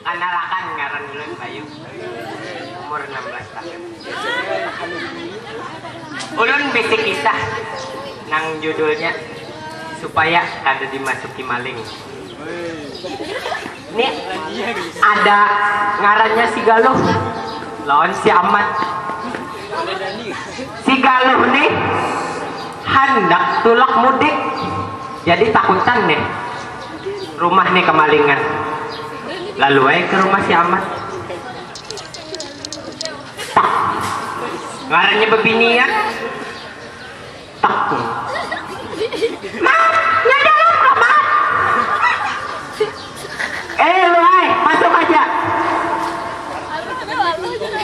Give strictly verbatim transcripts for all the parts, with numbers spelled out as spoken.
Kanalakan, ngaran ulun Bayu. Umur enam belas tahun. Ulun bisi kisah nang judulnya Supaya Kada Dimasuki Maling. Ini ada ngarannya si Galuh lawan si Amat. Si Galuh nih handak tulak mudik, jadi takutan nih rumah nih kamalingan. Lalu aja ke rumah si Amat. Tak, ngarannya bebinian. Tak. Mat, nya dalam kah, Mat? Eh, lu ai, masuk aja.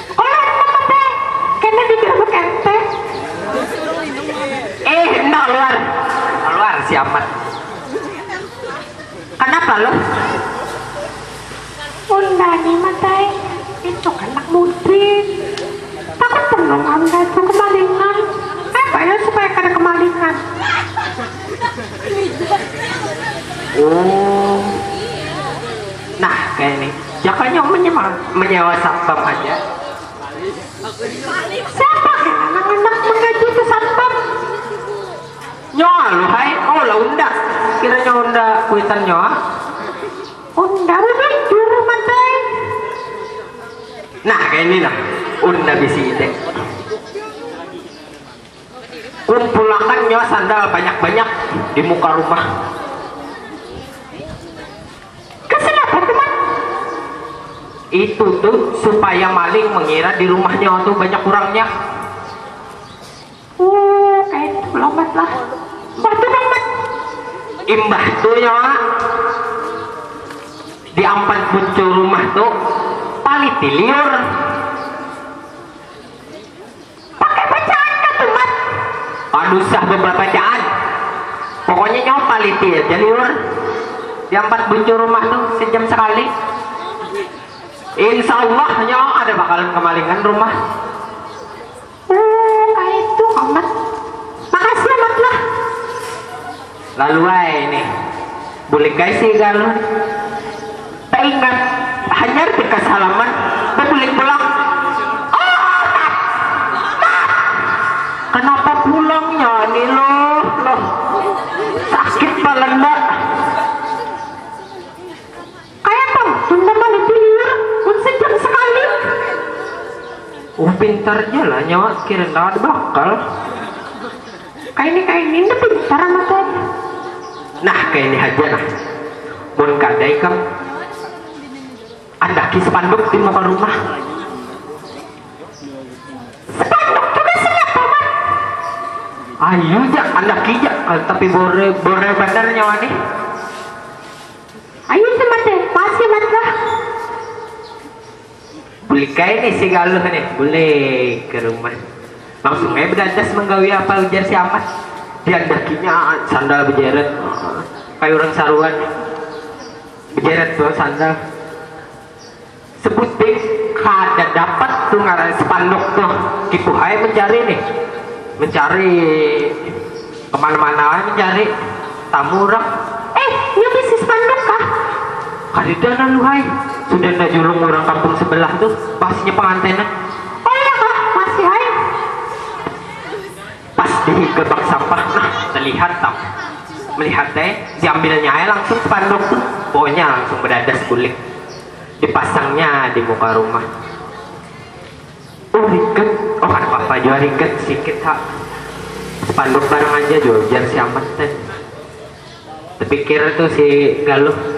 Kulit, Mat, eh. Kena digerbek ente. Eh, hendak keluar. Keluar si Amat. Kenapa lo? Unda ni, Mat ai, itu kan anak mudik. Takut penuh anda tu kemalingan. Apa ya supaya kada kemalingan? Oh. Nah, kayak ini. Jakanya menyewa, menyewa satpam aja. Siapa kena anak-anak menggaji ke satpam? Nyoa lu hai, oh lah unda. Kiranya unda kuitan nyoa. Unda udah juru, Mat ai. Nah, kayak ini nah. Unda bisi ide. Kumpulakan nyoa sandal banyak-banyak di muka rumah. Kesel apa tuh, Mat? Itu tuh supaya maling mengira di rumahnya tuh banyak orangnya. Oh, kayak itu loh, Mat lah. Mbah tuh, Mat. Imbah tuh nyoa di ampat bucu rumah tuh paliti liur. Pakai bacaan kah tuh, Mat? Kada usah bebacaan. Pokoknya nyoa paliti aja liur. Di ampat bucu rumah tuh sejam sekali. Insya Allah nyoa ada bakalan kemalingan rumah. Oh, kayak itu, Mat. Makasih, Mat lah. Lalu ai nih, bulik ai si Galuh. Taingat, hanyar tingkah salaman, babulik pulang. Oh, Mat! Mat! Kenapa pulangnya ni, loh? Loh, sakit palanda. Kaya pang tunda maliti liur mun sejam sakali. Uh, pintar ja lah nyawa, kira nda ada bakal. Kaini, kaini, nda pintar amat ai. Nah, kaini haja nah. Mun kada ikam, andaki spanduk di muka rumah. Spanduk tu gasan apa, Mat? Ayu ja, andaki ja. Tapi bore, bore banar nyawa nih. Ayu ja, Mat ai. Makasih, Mat lah. Bulik ai nih si Galuh nih, bulik ke rumah. Langsung ai badadas manggawi apa ujar si Amat. Diandakinya sandal bejeret. Kaya urang saruan. Bejeret bawa sandal. Sebuting kada dapat tuh ngaran spanduk tuh. Kipuh ai mencari nih. Mencari kemana-mana ai mencari. Tamu urang. Eh, nya bisi spanduk kah? Kadada nah, Luhai. Sudah nda julung urang kampung sebelah tuh, pasnya pangantenan. Oh iya kah? Masih ai. Pas di gabang sampah, nah, talihat tam. Melihat ai, diambilnya ai langsung spanduk tuh. Pokoknya langsung badadas bulik. Dipasangnya di muka rumah. Oh, rigat. Oh, kada apa-apa jua rigat sikit ha. Spanduk barang aja jua ujar si Amat teh. Tepikir tuh si Galuh.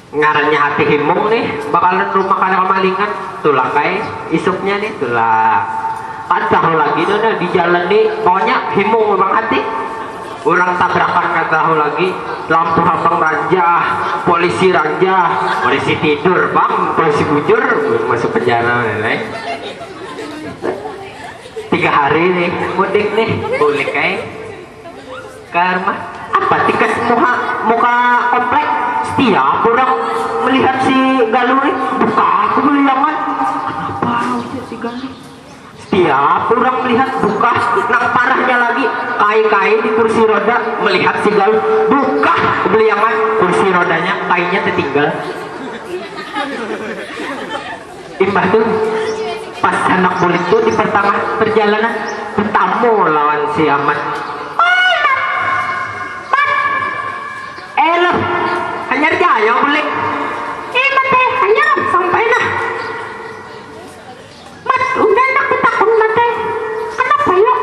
Ngarannya hati himung nih, bakalan rumah kada kamalingan. Tulak ai isuknya nih, tulak. Kada tahu lagi dah, dah di jalan nih, pokoknya himung bang hati. Urang tabrakan kada tahu lagi, lampu habang ranjah, polisi ranjah, polisi tidur, bang, polisi bujur, masuk penjara, lain. Tiga hari nih, mudik nih, bulik ai. Ka rumah, apa tikas muha, muka komplek, setiap urang melihat si Galuh nih, buka aku beliangan. Kenapa ujar si Galuh? Tiap urang melihat bukah, nang parahnya lagi, kai-kai di kursi roda melihat si Galuh. Bukah beliangan kursi rodanya, kainya tetinggal. Imbah tu, pas handak bulik tu di pertangah perjalanan, betamu lawan si Amat. Oi, Mat! Mat! Eh, Luh, hanyar ja ya bulik. Eh, Mat, eh, hanyar sampai nah. Mat, unda handak betakun, Mat, eh. Kanapa ya?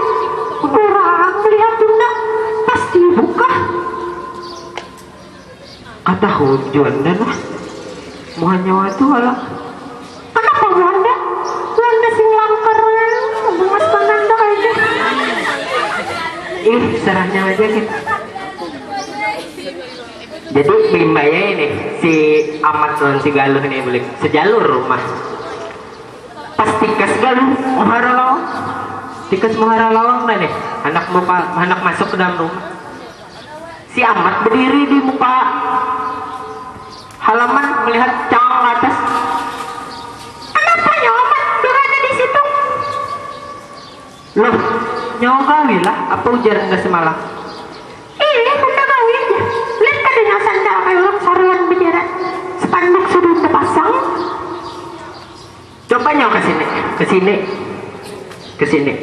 Urang melihat unda pasti bukah. Katahu jua unda nah. Muha nyawa tu kalo. Kanapa muha unda? Muha unda sing langkar, bungas banar unda kayaknya. Ih, serahnya aja kita. Jadi, belimbaya ini, si Amat lawan si Galuh ini bulik sejalur rumah. Pas tikas Galuh muhara lawang. Tikas muhara lawang dah nih, handak muka, handak masuk ke dalam rumah. Si Amat berdiri di muka halaman melihat cang ke atas. Kenapa nyawa Amat berada di situ? Loh, nyawa gawi lah, apa ujar unda semalam? Ih, unda gawi aja. Lihat kada nyawa sandal kayak orang saruan bicara. Spanduk sudah unda pasang. Coba nyawa ke sini, ke sini, ke sini.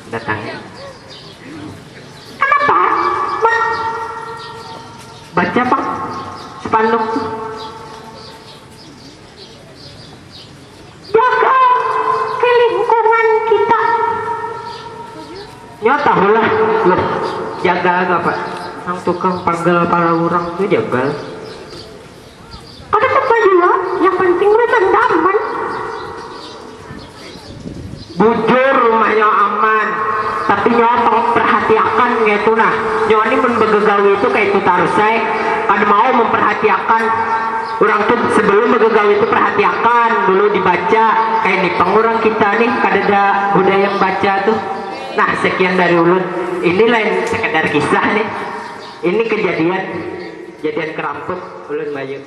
Datang. Kenapa? Mat. Baca, Pak, spanduk tu. Jaga ke lingkungan kita. Nyo tahulah, loh, jaga apa? Nang tukang pagal pala urang tu jaga. Kada apa jua, yang penting rumah aman. Bujur, rumahnya aman, tapi nyawa tolong perhatiakan kaitu nah. Nyawa ni mun bagagawi itu kaitu tarus ai, kada mau memperhatiakan. Urang tu sebelum bagagawi itu perhatiakan dulu, dibaca. Kayak ni pang urang kita nih kadada budaya membaca tuh. Nah, sekian dari ulun. Ini lain sekedar kisah nih. Ini kejadian, kejadian keramput ulun bayu.